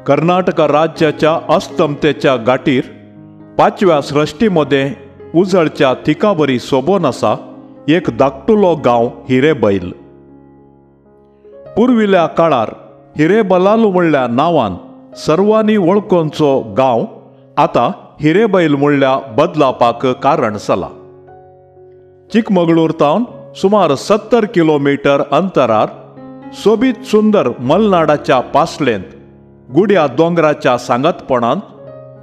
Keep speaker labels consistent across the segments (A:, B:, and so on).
A: कर्नाटक राज्याच्या अस्तमतेच्या घाटीर पांचव्या सृश्टीमध्ये उजळच्या थिकाबरी सोबोन आसा एक धाकटुलो गांव हिरेबैल. पुर्विल्ल्या काळार हिरेबलालू म्हणल्या नांवान सर्वांनी वळखोवचो गांव आतां हिरेबैल म्हणल्या बदलापाक कारण जाला. चिकमगळूर तावन सुमार 70 किलोमीटर अंतरार सोबीत सुंदर मलनाडाच्या पासलेंत गुड्या दोंगराच्या सांगातपणांत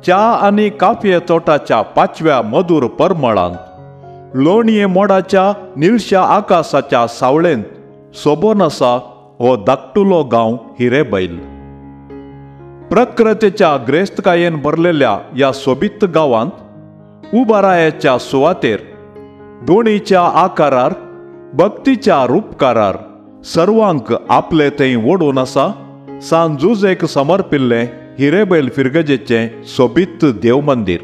A: च्या आनी काफये तोटाच्या पाचव्या मधूर परमळांत लोणये मोडाच्या निळश्या आकाशाच्या सावळेंत सोबोन आसा हो धाकटुलो गांव हिरेबैल. प्रकृतीच्या ग्रेस्तकायेन भरलेल्या ह्या सोबीत गांवांत उबारायाच्या सुवातेर दोणीच्या आकारार भक्तीच्या रुपकारार सर्वांक आपले थंय ओडून आसा सान जुजेक समर्पिल्लें हिरेबैल फिरगजेचें सोबीत देव मंदीर.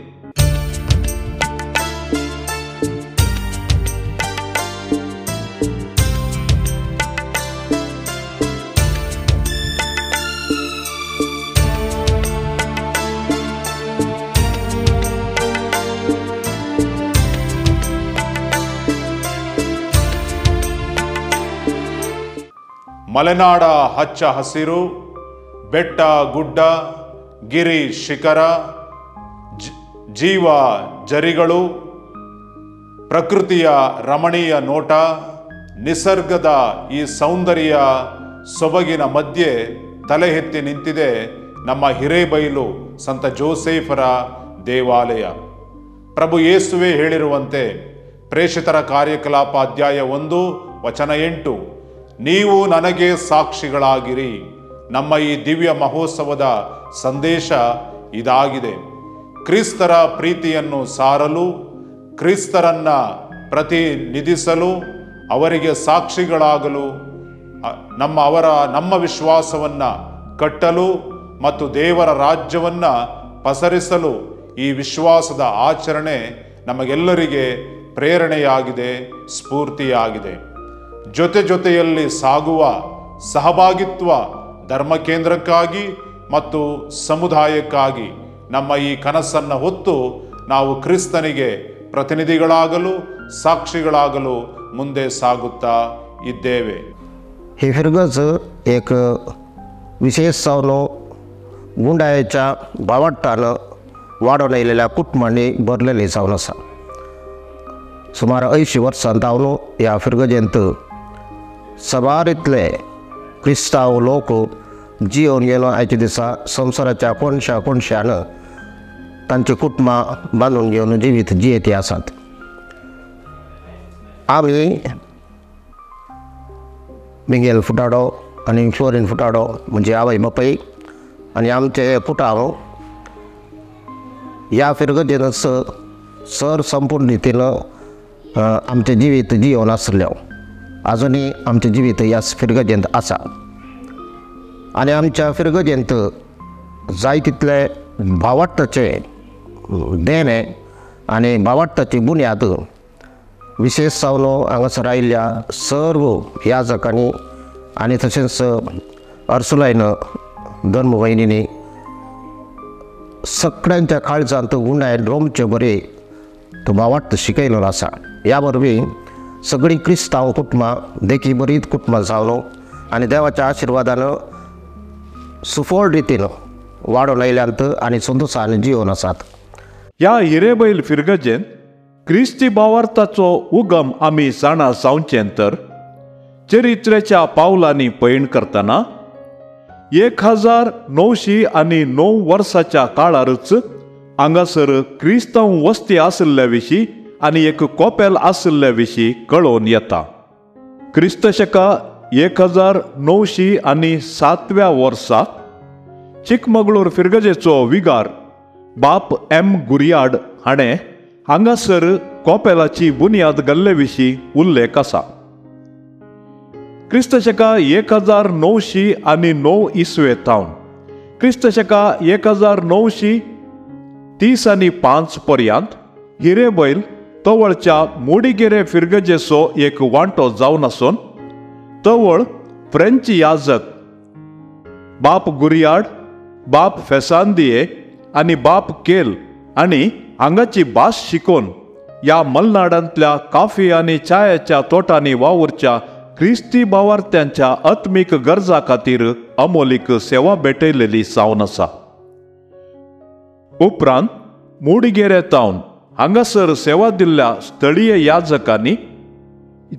B: ಮಲೆನಾಡ ಹಚ್ಚ ಹಸಿರು, ಬೆಟ್ಟ ಗುಡ್ಡ, ಗಿರಿ ಶಿಖರ, ಜೀವ ಜರಿಗಳು, ಪ್ರಕೃತಿಯ ರಮಣೀಯ ನೋಟ, ನಿಸರ್ಗದ ಈ ಸೌಂದರ್ಯ ಸೊಬಗಿನ ಮಧ್ಯೆ ತಲೆ ಎತ್ತಿ ನಿಂತಿದೆ ನಮ್ಮ ಹಿರೇಬೈಲು ಸಂತ ಜೋಸೆಫರ ದೇವಾಲಯ. ಪ್ರಭು ಯೇಸುವೆ ಹೇಳಿರುವಂತೆ ಪ್ರೇಷಿತರ ಕಾರ್ಯಕಲಾಪ ಅಧ್ಯಾಯ 1 ವಚನ 8, ನೀವು ನನಗೆ ಸಾಕ್ಷಿಗಳಾಗಿರಿ. ನಮ್ಮ ಈ ದಿವ್ಯ ಮಹೋತ್ಸವದ ಸಂದೇಶ ಇದಾಗಿದೆ. ಕ್ರಿಸ್ತರ ಪ್ರೀತಿಯನ್ನು ಸಾರಲು, ಕ್ರಿಸ್ತರನ್ನು ಪ್ರತಿನಿಧಿಸಲು, ಅವರಿಗೆ ಸಾಕ್ಷಿಗಳಾಗಲು, ನಮ್ಮ ವಿಶ್ವಾಸವನ್ನು ಕಟ್ಟಲು ಮತ್ತು ದೇವರ ರಾಜ್ಯವನ್ನು ಪಸರಿಸಲು ಈ ವಿಶ್ವಾಸದ ಆಚರಣೆ ನಮಗೆಲ್ಲರಿಗೆ ಪ್ರೇರಣೆಯಾಗಿದೆ, ಸ್ಫೂರ್ತಿಯಾಗಿದೆ. ಜೊತೆ ಜೊತೆಯಲ್ಲಿ ಸಾಗುವ ಸಹಭಾಗಿತ್ವ ಧರ್ಮ ಕೇಂದ್ರಕ್ಕಾಗಿ ಮತ್ತು ಸಮುದಾಯಕ್ಕಾಗಿ ನಮ್ಮ ಈ ಕನಸನ್ನು ಹೊತ್ತು ನಾವು ಕ್ರಿಸ್ತನಿಗೆ ಪ್ರತಿನಿಧಿಗಳಾಗಲು, ಸಾಕ್ಷಿಗಳಾಗಲು ಮುಂದೆ ಸಾಗುತ್ತಾ ಇದ್ದೇವೆ.
C: ही फिरगज एक विशेष जावन गुंडायेच्या बावट्टान वाडोवन आयिल्ल्या कुटुंबांनी भरलेली जावन आसा. सुमार 80 वर्सां जावन ह्या फिरगजेंत सबार इतले क्रिस्तांव लोक जियोवन गेलो. आयच्या दिसा संवसाराच्या कोनशा कोनशान तांची कुटुंबां बांदून घेवन जिवीत जियेती आसात. आमी मिंगेल फुटाडो आनी फ्लोरीन फुटाडो म्हणजे आवय बापूय आनी आमचे कुटांव ह्या फिरगजेनच सर संपूर्ण रितीन आमचें जिवीत जियोवन आसलें. आजुनूय आमचें जिवीत ह्या फिरगजेंत आसा आनी आमच्या फिरगजेंत जाय तितले भावार्थाचें देणें आनी भावार्थाची बुन्याद विशेष जावन हांगासर आयिल्ल्या सर्व याजकांनी आनी तशेंच अर्सुलायन धर्मवहिनींनी सगळ्यांच्या काळजांत गुंडायन रोमचे बरे तो भावार्थ शिकयलेलो आसा. ह्या वरवीं सगळीं क्रिस्तांव कुटुंबां देखी बरीच कुटुंबां जावन आनी देवाच्या आशिर्वादान सुफळ रितीन वाडोवन आयल्यांत आनी संतोशान जियोवन आसात.
A: ह्या हिरेबैल फिरगजेन क्रिस्ती भावार्थाचो उगम आमी जाणा जावचें तर चरित्रेच्या पावलांनी पयण करतना 1909 वर्साच्या काळारच हांगासर क्रिस्तांव वस्ती आशिल्ल्या विशीं आनी एक कोपेल आशिल्ल्या विशीं कळोवन येता. क्रिस्त शका 1907 वर्सा चिकमगळूर फिरगजेचो विगार बाप एम गुरियाड हाणें हांगासर कोपेलाची बुन्याद घाल्ले विशीं उल्लेख आसा. क्रिस्त शका 1909 इसवे थावन क्रिस्त शका 1935 पर्यंत हिरेबैल तवळच्या मोडीगेरे फिरगजेचो एक वांटो जावन आसून तवळ फ्रेंच याजक बाप गुरियाड बाप फेसांदिये आनी बाप केल आनी हांगाची भास शिकोवन ह्या मलनाडांतल्या काफी आनी चायाच्या तोटांनी वावुरच्या क्रिस्ती भावार्थ्यांच्या आत्मीक गरजा खातीर अमोलीक सेवा भेटयलेली जावन आसा. उपरांत मुडिगेरे तावन हांगासर सेवा दिल्ल्या स्थळीय याजकांनी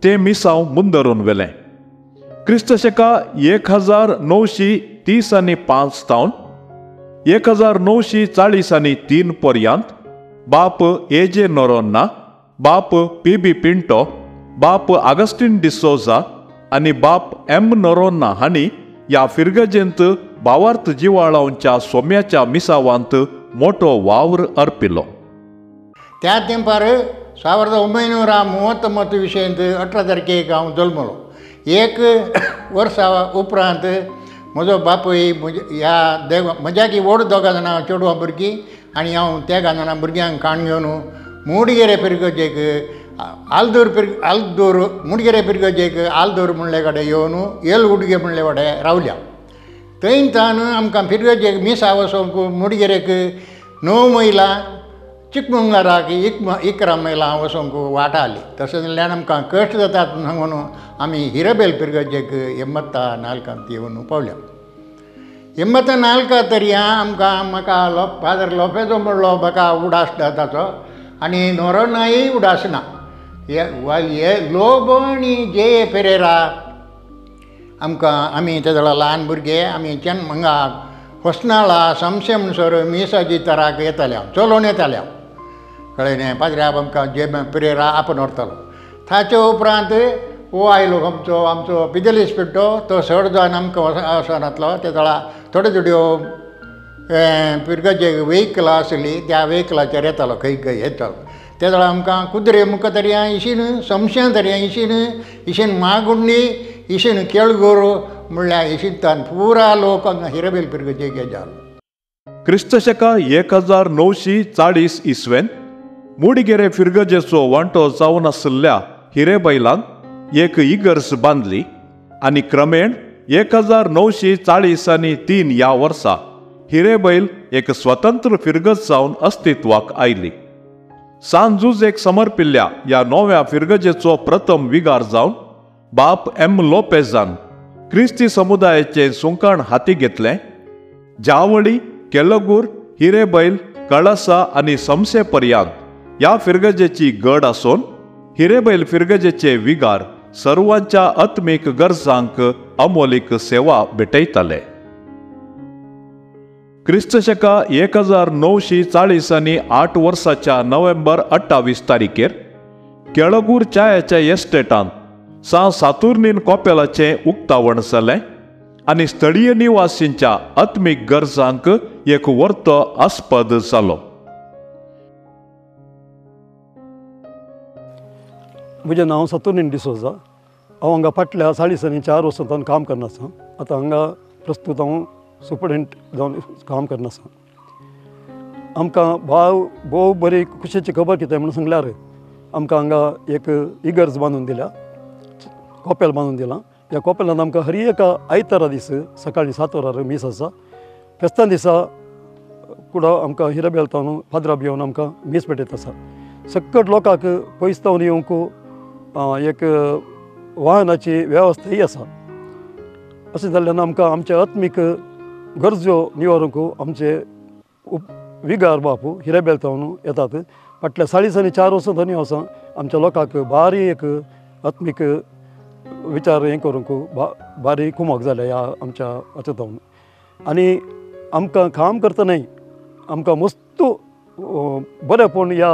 A: तें मिसांव मुंदरून व्हेलें. क्रिस्त शका 1935 तावन 1943 पर्यंत बाप ए जे नोरोन्ना, बाप पी बी पिंटो, बाप आगस्टीन डिसोजा आनी बाप एम नोरोन्ना हांणी ह्या फिरगजेंत भावार्थ जिवाळांच्या सोम्याच्या मिसावांत मोटो वावर अर्पिलो.
D: त्या तेंपार 1939 विशयंत 18 तारखेक हांव जल्मलो. एक वर्सा उपरांत म्हजो बापूय ह्या देव म्हज्याकी व्हड दोगां जाणां चेडवां भुरगीं आनी हांव तेगां जाणां भुरग्यांक काण घेवन मुडगेरे पिरगजेक आल्दूर आल्दूर मुडगेरे पिरगजेक आल्दूर म्हणले कडेन येवन येल उडगे म्हणले कडेन रावल्या. थंय तान आमकां फिरगजेक मिसा वचोंक मुडगेरेक 9 मैलां चिकमंगळाराक 11 मैलां वचोंक वाट आसली. तशें जाल्यार आमकां कश्ट जातात सांगून आमी हिरबेल पिरगजेक 84 येवन पावल्या. 84 तरी आमकां म्हाका फादर लोपेजो म्हणलो म्हाका उडास ताचो आनी नोरोनाय उडास ना. हे लोबो आनी जे पेरेरा आमकां आमी ते जाल्यार ल्हान भुरगे आमी चेन हांगा होसनाळा समशे म्हणसर मिसाची तराक येताले हांव चलोवन येताले हांव कळ्ळें न्ही. पाद्र्याब आमकां जे पेरेरा आपोवन व्हरतालो. ताचे उपरांत हो आयलो आमचो आमचो पिदेलीस पिड्डो तो सड जावन आमकां वचनातलो. ते जाल्यार थोड्यो थोड्यो पिरगजे वेहिकलां आसली त्या वेहिकलाचेर येतालो खंय खंय येतालो. ते जाल्यार आमकां कुद्रे मुखार तरी इशीन समश्यां तरी इशीन इशीन मागुंडी इशीन केळगोर म्हणल्यार इशींतान पुरा लोक हांगा हिरबेल पिरगजेक जालो.
A: क्रिस्त शका 1940 इसवेन मुडिगेरे फिरगजेचो वांटो जावन आशिल्ल्या हिरेबैलान एक इगर्ज बांदली आनी क्रमेण 1943 ह्या वर्सा हिरेबैल एक स्वतंत्र फिरगज जावन अस्तित्वाक आयली. सान जुजेक समर्पिल्ल्या ह्या नव्या फिरगजेचो प्रथम विगार जावन बाप एम लोपेजान क्रिस्ती समुदायाचें सुंकाण हाती घेतलें. जावळी, केलगूर, हिरेबैल, कळसा आनी समसे पर्यंत ह्या फिरगजेची गड आसून हिरेबैल फिरगजेचे विगार सर्वांच्या आत्मीक गरजांक अमोलीक सेवा भेटयताले. क्रिस्त शका 1948 वर्साच्या नोव्हेंबर 28 तारखेर केळगूर चायाच्या एस्टेटांत सां सातुर्नीन कॉपेलाचें उक्तावण जालें आनी स्थळीय निवासींच्या आत्मीक गरजांक एक वर्तो आस्पद जालो.
E: म्हजें नांव सातुर्नीन डिसोजा. हांव हांगा फाटल्या 44 वर्सां काम करना आसा. आतां हांगा प्रस्तूत हांव सुपरिटेंडंट जावन काम करना आसा. आमकां भाव भोव बरी खुशेची खबर कितें म्हणून सांगल्यार आमकां हांगा एक इगर्ज बांदून दिल्या, कॉपेल बांदून दिलां. ह्या कॉपेलान आमकां हर एका आयतारा दीस सकाळीं 7 वरार मीस आसा. फेस्तां दिसा कुडो आमकां हिरबेल तावन फादराब येवन आमकां मीस भेटयत आसा. सक्कट लोकांक पयस तावन येवंक एक वाहनाची वेवस्थाय आसा. अशें जाल्ल्यान आमकां आमच्या आत्मीक गरजो निवारूंक आमचे विगार बापू हिरेबेल तावन येतात. फाटल्या 44 वर्सां थंय आसा. आमच्या लोकांक भारी एक आत्मीक विचार हें करूंक भारी कुमक जाल्या ह्या आमच्या हाच्या तावन. आनी आमकां काम करतनाय आमकां मस्त बरेंपण ह्या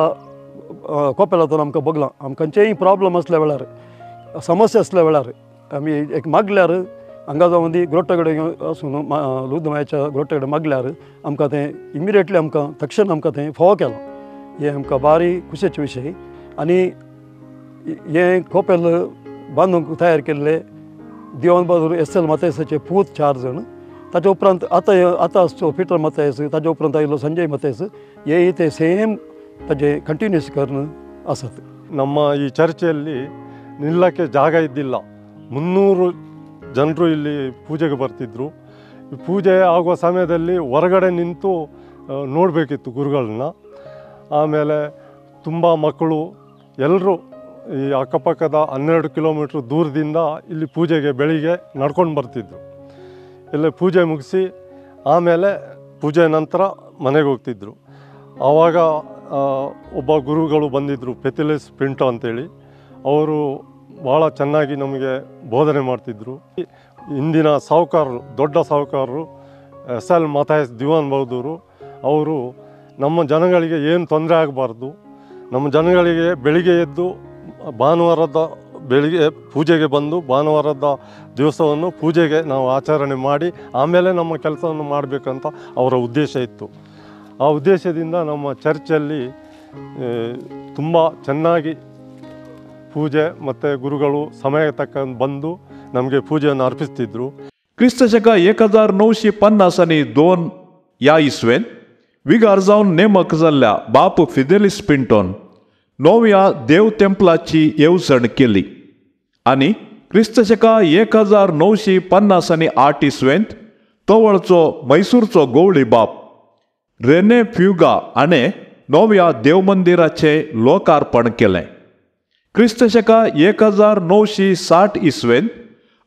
E: कॉपेलांतून आमकां बगलां. आमकां खंयचेय प्रॉब्लम आसल्या वेळार, समस्या आसल्या वेळार आमी एक मागल्यार हांगा जावन दी ग्रोट्टा कडेन वचून लुदमायाच्या ग्रोट्टा कडेन मागल्यार आमकां तें इमिडिएटली आमकां तक्षण आमकां तें फावो केलां. हें आमकां बारी खुशेचे विशय. आनी हें कॉपेल बांदूंक तयार केल्ले दिवान बहादूर एस एल माथायसाचे पूत 4 जाण, ताच्या उपरांत आतां आतां आसचो पिटर माथायस, ताच्या उपरांत आयिल्लो संजय माथायस, हे ते सेम ताजे कंटिन्यूस करून आसात.
F: ನಮ್ಮ ಈ ಚರ್ಚೆಯಲ್ಲಿ ನಿಲ್ಲಕ್ಕೆ ಜಾಗ ಇದ್ದಿಲ್ಲ. 300 ಜನರು ಇಲ್ಲಿ ಪೂಜೆಗೆ ಬರ್ತಿದ್ದರು. ಪೂಜೆ ಆಗುವ ಸಮಯದಲ್ಲಿ ಹೊರಗಡೆ ನಿಂತು ನೋಡಬೇಕಿತ್ತು ಗುರುಗಳನ್ನ. ಆಮೇಲೆ ತುಂಬ ಮಕ್ಕಳು ಎಲ್ಲರೂ ಈ ಅಕ್ಕಪಕ್ಕದ 12 ಕಿಲೋಮೀಟ್ರ್ ದೂರದಿಂದ ಇಲ್ಲಿ ಪೂಜೆಗೆ ಬೆಳಿಗ್ಗೆ ನಡ್ಕೊಂಡು ಬರ್ತಿದ್ದರು. ಇಲ್ಲೇ ಪೂಜೆ ಮುಗಿಸಿ ಆಮೇಲೆ ಪೂಜೆ ನಂತರ ಮನೆಗೆ ಹೋಗ್ತಿದ್ದರು. ಆವಾಗ ಒಬ್ಬ ಗುರುಗಳು ಬಂದಿದ್ದರು, ಪೆತಿಲಿಸ್ ಪಿಂಟೋ ಅಂತೇಳಿ. ಅವರು ಭಾಳ ಚೆನ್ನಾಗಿ ನಮಗೆ ಬೋಧನೆ ಮಾಡ್ತಿದ್ದರು. ಇಂದಿನ ಸಾಹುಕಾರರು, ದೊಡ್ಡ ಸಾಹುಕಾರರು ಎಸ್ ಎಲ್ ಮಥಾಯಸ್ ದಿವಾನ್ ಬಹದ್ದೂರು ಅವರು ನಮ್ಮ ಜನಗಳಿಗೆ ಏನು ತೊಂದರೆ ಆಗಬಾರ್ದು, ನಮ್ಮ ಜನಗಳಿಗೆ ಬೆಳಿಗ್ಗೆ ಎದ್ದು ಭಾನುವಾರದ ಬೆಳಿಗ್ಗೆ ಪೂಜೆಗೆ ಬಂದು ಭಾನುವಾರದ ದಿವಸವನ್ನು ಪೂಜೆಗೆ ನಾವು ಆಚರಣೆ ಮಾಡಿ ಆಮೇಲೆ ನಮ್ಮ ಕೆಲಸವನ್ನು ಮಾಡಬೇಕಂತ ಅವರ ಉದ್ದೇಶ ಇತ್ತು. ಆ ಉದ್ದೇಶದಿಂದ ನಮ್ಮ ಚರ್ಚಲ್ಲಿ ತುಂಬ ಚೆನ್ನಾಗಿ ಪೂಜೆ ಮತ್ತು ಗುರುಗಳು ಸಮಯ ತಕ್ಕ ಬಂದು ನಮಗೆ ಪೂಜೆಯನ್ನು ಅರ್ಪಿಸ್ತಿದ್ದರು.
A: ಕ್ರಿಸ್ತಶಕ 1952 ह्या इस्वेन विगार जावन नेमक जाल्ल्या बाप फिदेलिस पिंटोन नव्या देव तेंपलाची येवजण केली आनी क्रिस्तशका 1958 इस्वेंत तवळचो मैसूरचो गवळी बाप रेने फ्युगा हाणें नव्या देवमंदिराचें लोकार्पण केलें. क्रिस्तशका 1960 इस्वेंत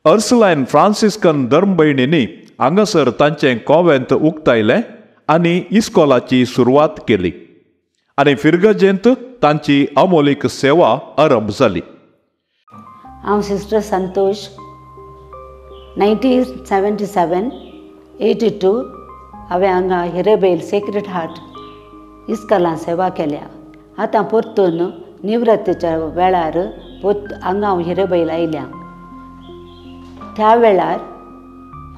A: अर्सलायन फ्रांसिस्कन धर्मभयणींनी हांगासर तांचें कॉवेंत उक्तायलें आनी इस्कोलाची सुरवात केली आनी फिरगजेंत तांची अमोलीक सेवा आरंभ जाली.
G: हांव सिस्टर संतोष 1977-82 हांवें हांगा हिरेबैल सेक्रेड हार्ट इस्कोलान सेवा केल्या. आतां परतून निवृत्तीच्या वेळार हांगा हांव हिरेबैल आयल्या. त्या वेळार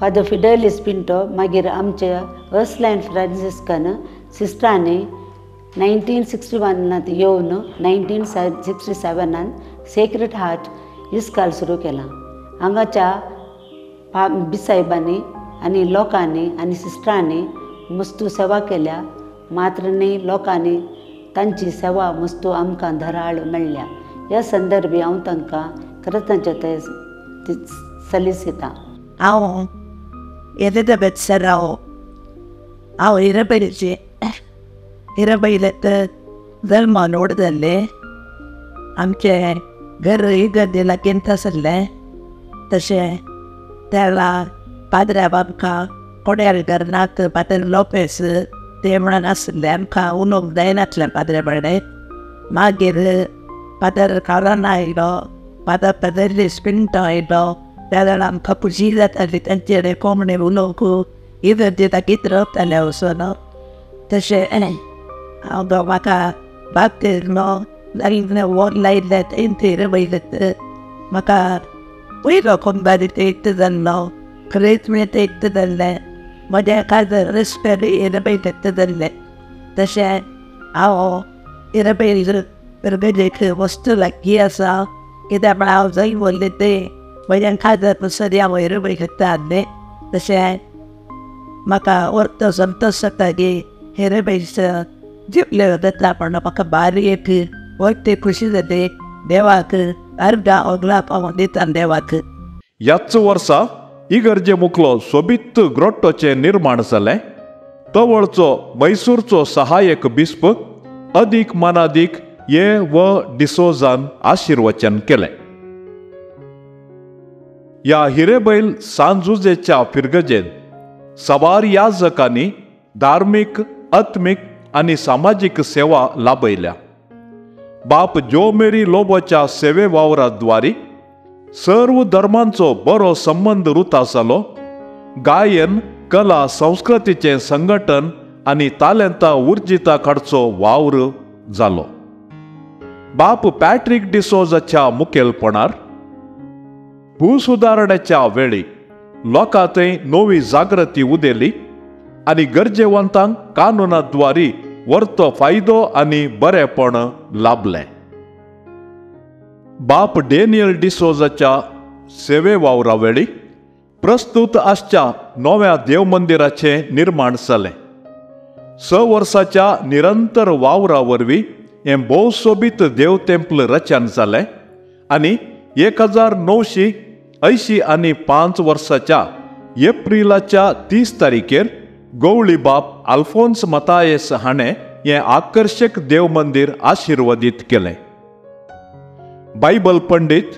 G: फादर फिडेलिस पिंटो मागीर आमचे अर्सलायन फ्रांसिस्कन सिस्टरांनी 1961 येवन 1967 सेक्रेड हार्ट इस्काल सुरू केलां. हांगाच्या बिसायबांनी आनी लोकांनी आनी सिस्टरांनी मुस्तू सेवा केल्या. मात्र न्ही लोकांनी तांची सेवा मुस्तू आमकां धराळ मेळ्ळ्या. ह्या संदर्भी हांव तांकां कृतज्ञताय सलिसिता.
H: हांव एलिझाबेथ सेराव. हांव हिरबैलची. हिरबैलांत जल्मान व्हड जाल्लें. आमचें घर इगर्जे लागींच आसलें. तशें त्याला पाद्र्याब आमकां कोड्यार घरनात पाद्र लोपेस ते म्हणून आसले. आमकां उलोवंक जायनासलें पाद्र्या बडेन. मागीर फादर काराना आयलो, फादर पेदेलिस पिंटो आयलो. त्या वेळार आमकां खुशी जाताली तांचे कोंकणी उलोवंक. इगर्जे लागींच रावतालें वचून. तशें हांव म्हाका बाप्तीज्म लागीं वोर लायिल्लें तें हिरबैलांत. म्हाका पयलो कोंबारी तेक्त जाल्लो, खरेंच म्हणल्यार तेक्त जाल्लें. म्हजें काजर रस्त्यार हिरबैलांत जाल्लें. तशें हांव हिरबैल फिरगजेक वस्तू लागीं आसा कित्याक म्हळ्यार हांव जंय उरलें तें म्हजें काजर पसरी हांव हिरबैलांत हाडलें. तशें म्हाका अर्थ संतोश जाता की हिरबैलचो जिबले जाता म्हण म्हाका बारी एक वयते खुशी जाते. देवाक अर्दा ओगला पावोन दिता देवाक.
A: ह्याच वर्सा इगर्जे मुखलो सोबीत ग्रोट्टोचें निर्माण जालें. तवळचो मैसूरचो सहायक बिस्प अदीक मानादीक ये व डिसोजान आशिर्वचन केलें. ह्या हिरेबैल सांजुजेच्या फिरगजेन सवार याजकांनी धार्मीक, आत्मीक आनी सामाजीक सेवा लाभयल्या. बाप जो मेरी लोबोच्या सेवे वावराद्वारी सर्व धर्मांचो बरो संबंद रुता जालो. गायन, कला, संस्कृतीचें संघटन आनी तालेंता उर्जिता काडचो वावर जालो. बाप पॅट्रीक डिसोजाच्या मुखेलपणार भूसुदारणेच्या वेळी लोकां थंय नवी जागृती उदेली आनी गरजेवंतांक कानुनाद्वारी वर्तो फायदो आनी बरेपण लाभलें. बाप डॅनियल डिसोजाच्या सेवे वावरा वेळी प्रस्तूत आसच्या नव्या देवमंदिराचें निर्माण जालें. 6 वर्साच्या निरंतर वावरा वरवीं हें भोव सोबीत देव तेंपल रचन जालें आनी 1985 वर्साच्या एप्रिलाच्या 30 तारखेर गवळी बाप आल्फोन्स मतायस हाणें हें आकर्शक देव मंदिर आशिर्वादीत केलें. बायबल पंडीत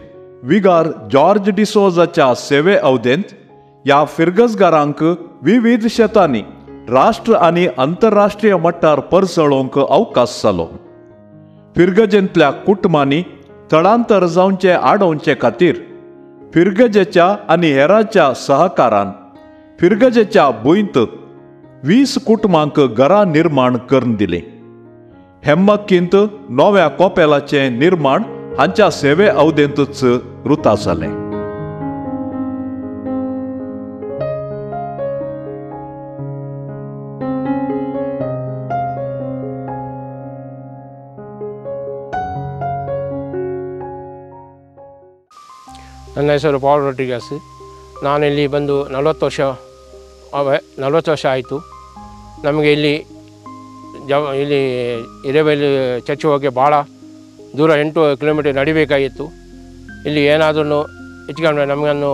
A: विगार जॉर्ज डिसोजाच्या सेवे अवधेंत ह्या फिरगजगारांक विविध शेतांनी राष्ट्र आनी आंतरराष्ट्रीय मट्टार परसळोवंक अवकाश जालो. फिरगजेंतल्या कुटुंबांनी थळांतर जावचें आडोवचे खातीर फिरगजेच्या आनी हेराच्या सहकारान फिरगजेच्या भुंयत 20 कुटुंबांक घरां निर्माण करून दिलीं. हेम्मकींत नव्या कोपेलाचें निर्माण हांच्या सेवे अवधेंतूच रुता जालें.
I: ನನ್ನ ಹೆಸರು ಪಾಲ್ ರೊಡ್ರಿಗಸ್. ನಾನಿಲ್ಲಿ ಬಂದು 40 ವರ್ಷ ಆಯಿತು. ನಮಗೆ ಇಲ್ಲಿ ಇಲ್ಲಿ ಹಿರೇಬೈಲು ಚರ್ಚ್ ಹೋಗಿ ಭಾಳ ದೂರ 8 ಕಿಲೋಮೀಟರ್ ನಡಿಬೇಕಾಗಿತ್ತು. ಇಲ್ಲಿ ಏನಾದರೂ ಹೆಚ್ಚು ನಮಗನ್ನು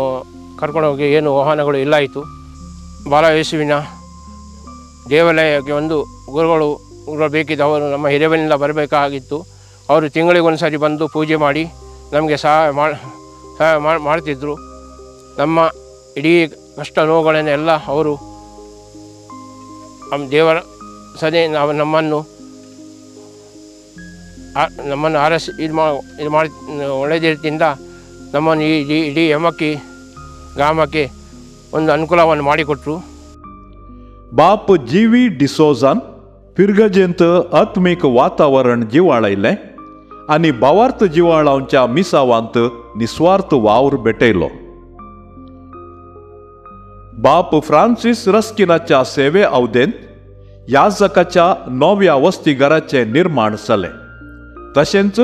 I: ಕರ್ಕೊಂಡೋಗಿ ಏನು ವಾಹನಗಳು ಇಲ್ಲ ಇತ್ತು. ಬಾಲಯೇಸುವಿನ ದೇವಾಲಯಕ್ಕೆ ಒಂದು ಗುರುಗಳು ಬೇಕಿದ್ದ, ಅವರು ನಮ್ಮ ಹಿರೇಬೈಲಿನಿಂದ ಬರಬೇಕಾಗಿತ್ತು. ಅವರು ತಿಂಗಳಿಗೊಂದು ಸಾರಿ ಬಂದು ಪೂಜೆ ಮಾಡಿ ನಮಗೆ ಸಹಾಯ ಮಾಡ್ತಿದ್ದರು. ನಮ್ಮ ಇಡೀ ಕಷ್ಟ ನೋವುಗಳನ್ನೆಲ್ಲ ಅವರು ನಮ್ಮ ದೇವರ ಸದೇ ನಾವು ನಮ್ಮನ್ನು ಆರಸಿ ಇದು ಮಾಡಿ ಒಳ್ಳೆಯ ರೀತಿಯಿಂದ ನಮ್ಮನ್ನು ಈ ಇಡೀ ಯಮಕ್ಕಿ ಗ್ರಾಮಕ್ಕೆ ಒಂದು ಅನುಕೂಲವನ್ನು ಮಾಡಿಕೊಟ್ಟರು.
A: ಬಾಪ್ ಜಿ ವಿ ಡಿಸೋಜಾನ್ फिरगजेंत आत्मीक वातावरण जिवाळयलें आनी भावार्थ जिवाळांच्या मिसावांत निस्वार्थ वावर भेटयलो. बाप फ्रांसीस रस्किनाच्या सेवे अवधेंत याजकाच्या नव्या वस्तीघराचें निर्माण जालें. तशेंच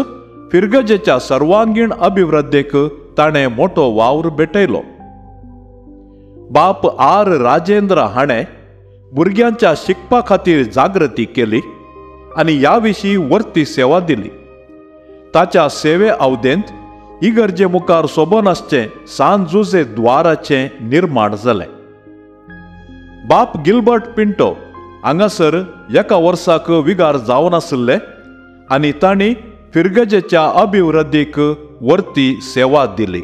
A: फिरगजेच्या सर्वांगीण अभिवृद्धीक ताणें मोठो वावर भेटयलो. बाप आर राजेंद्र हाणें भुरग्यांच्या शिकपा खातीर जागृती केली आनी ह्या विशीं वर्ती सेवा दिली. ताच्या सेवे अवधेंत इगर्जे मुखार सोबोन आसचें सान जुजे द्वाराचें निर्माण जालें. बाप गिलबर्ट पिंटो हांगासर एका वर्साक विगार जावन आशिल्ले आनी तांणी फिरगजेच्या अभिवृद्धीक वर्ती सेवा दिली.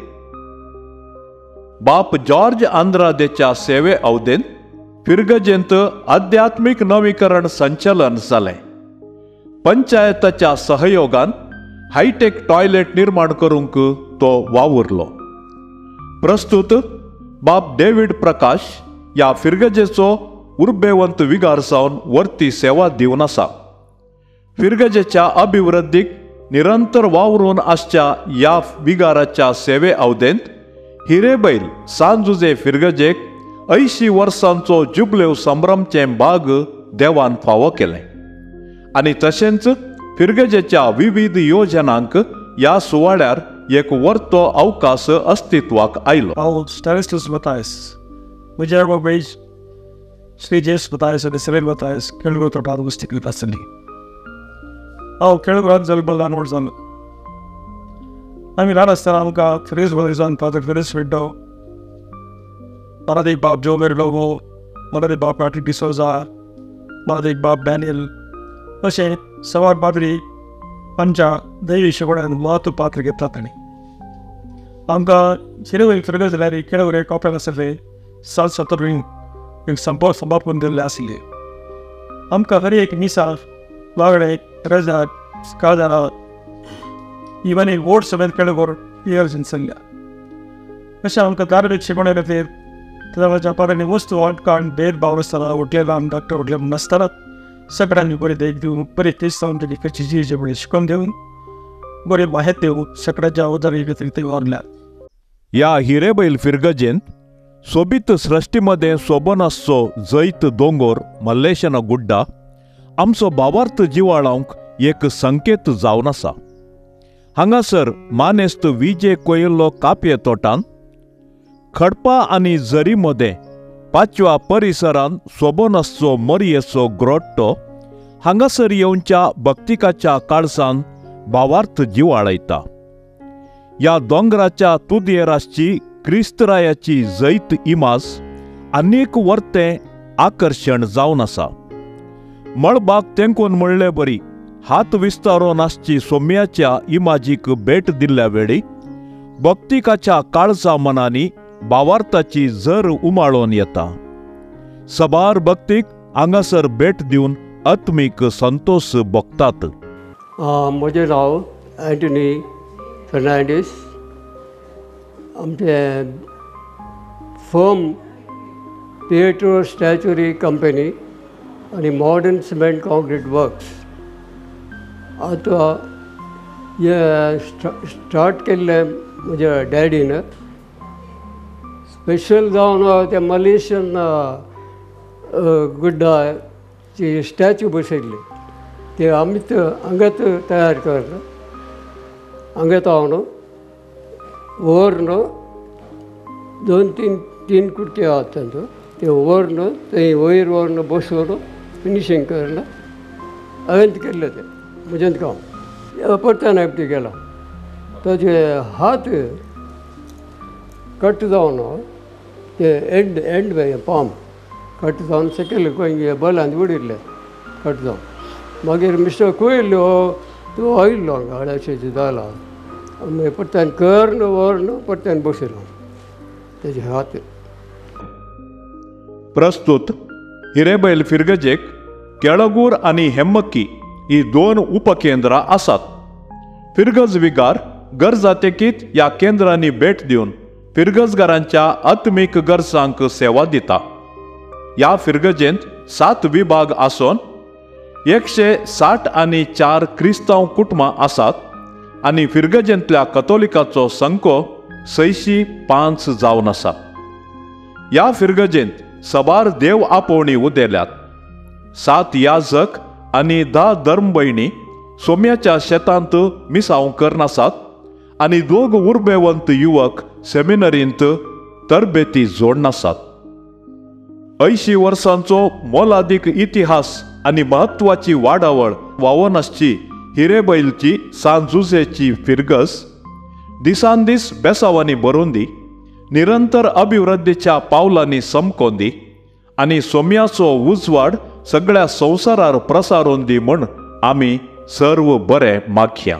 A: बाप जॉर्ज आंद्रादेच्या सेवे अवधेंत फिरगजेंत आध्यात्मीक नवीकरण संचलन जालें. पंचायताच्या सहयोगान हायटेक टॉयलेट निर्माण करूंक तो वावुरलो. प्रस्तुत बाप डेव्हिड प्रकाश ह्या फिरगजेचो उर्बेवंत विगार जावन वर्ती सेवा दिवन आसा. फिरगजेच्या अभिवृद्धीक निरंतर वावरून आसच्या ह्या विगाराच्या सेवे अवधेंत हिरेबैल सान जुजे फिरगजेक 80 वर्सांचो जुबलेव संभ्रमचें भाग देवान फावो केलें आनी तशेंच फिरगजेच्या विविध योजनांक ह्या सुवाळ्यार एक वर्तो अवकाश अस्तित्वाक आयलो.
J: हांव स्टॅनिस्लस मतायस, म्हज्या बाबा श्री जेस मतायस आनी सिरील मतायस केळगो तोटांत वस्ती करीत आसली. हांव केळगोरांत जल्मलो, ल्हान व्हड जालो. आमी ल्हान आसतना आमकां फिरेज बॉयजान फादर फिरेज विड्डो, मराठी बाप जोमेर लोबो, मराठी बाप पॅट्रिक डिसोजा, मराठी बाप डॅनियल, अशें सवार पाद्री आमच्या दैवी शिकोवण्यान म्हत्व पात्र घेतला तांणी. आमकां शिरोवय फिरगज जाल्यार केळवरे कॉपेल आसले 7 एक संपाप करून दिल्ले आसले. आमकां हर एक मिसा वागडे रजार काजारा इवन एक वोट समेत केळवर इगर्जेन चल्ल्या. अशें आमकां धार्मीक शिकोवण्या खातीर ताच्या पारांनी वस्तू वाटकाण भेदभाव नासतना, उठलेला आमी डॉक्टर उठले म्हूण नासतना सगळ्यांनी बरी देख दिवन, बरी क्रिस्तांव कशी जी बरी शिकोवन दिवन, बरी माहिती दिवन सगळ्यांच्या उदरगती खातीर ते वावरल्यात.
A: ह्या हिरेबैल फिरगजेंत सोबीत सृश्टी मदें सोबोन आसचो जैत दोंगोर मल्लेशना गुड्डा आमचो भावार्थ जिवाळावंक एक संकेत जावन आसा. हांगासर मानेस्त विजे कोयल्लो कापये तोटान खडपा आनी जरी मदें पाचव्या परिसरान सोबोन आसचो मरयेचो ग्रोट्टो हांगासर येवच्या भक्तिकाच्या काळसान भावार्थ जिवाळयता. ह्या दोंगराच्या तुदयेर आसची क्रिस्तरायाची जैत इमाज अनेक वर्तें आकर्शण जावन आसा. मळबाक तेंकून म्हणले बरी हात विस्तारोन आसची सोम्याच्या इमाजीक भेट दिल्ल्या वेळी भक्तिकाच्या काळजा मनांनी भावार्थाची झर उमाळोन येता. सबार भक्तीक हांगासर भेट दिवन आत्मीक संतोष भोगतात.
K: म्हजें नांव अँटनी फेर्नांडीस. आमचें फर्म पिएट्रो स्टॅच्युरी कंपनी आनी मॉडर्न सिमेंट कॉन्क्रीट वर्क्स. आतां हें स्टार्ट केल्लें म्हज्या डॅडीन, स्पेशल जावन ते मलेशियन गुड्डाची स्टॅच्यू बसयल्ली, ते आमीच हांगाच तयार कर हांगाच हांव व्हरून दोन तीन कुडके आसात तांचो, ते व्हरून थंय वयर व्हरून बसोवन फिनिशींग करून हांवें केल्लें तें म्हजें काम. परत्यान एकटी गेला ताजे हात कट जावन ते एंड एंड पाम कट जावन सकयल खंय बलान उडिल्लें कट जावन. मागीर मिस्टर कुयल्लो तो आयिल्लो हांगा अडेचशें जाला, मागीर परत्यान करन व्हरून परत्यान बसयलो तेजे हात.
A: प्रस्तुत हिरेबैल फिरगजेक केळगूर आनी हेम्मक्की ही दोन उपकेंद्रां आसात. फिरगज विगार गरजा तेकीत ह्या केंद्रांनी भेट दिवन फिरगजगारांच्या आत्मीक गरजांक सेवा दिता. ह्या फिरगजेंत 7 विभाग आसून 160 आनी 4 क्रिस्तांव कुटुंबां आसात आनी फिरगजेंतल्या कतोलिकाचो संको 605 जावन आसा. ह्या फिरगजेंत सबार देव आपोवणी उदेल्यात. 7 याजक आनी 10 धर्मभयणी सोम्याच्या शेतांत मिसांव करनासात आनी 2 उर्बेवंत युवक सेमिनरींत तरबेती जोडनासात. 80 वर्सांचो मोलादीक इतिहास आनी म्हत्वाची वाडावळ वावोन आसची हिरेबैलची सान जुझेची फिरगज दिसान दीस बेसावांनी भरून दी, निरंतर अभिवृद्धीच्या पावलांनी समकोन दी आनी सोम्याचो उजवाड सगळ्या संवसारार प्रसारोन दी म्हूण आमी सर्व बरें मागया.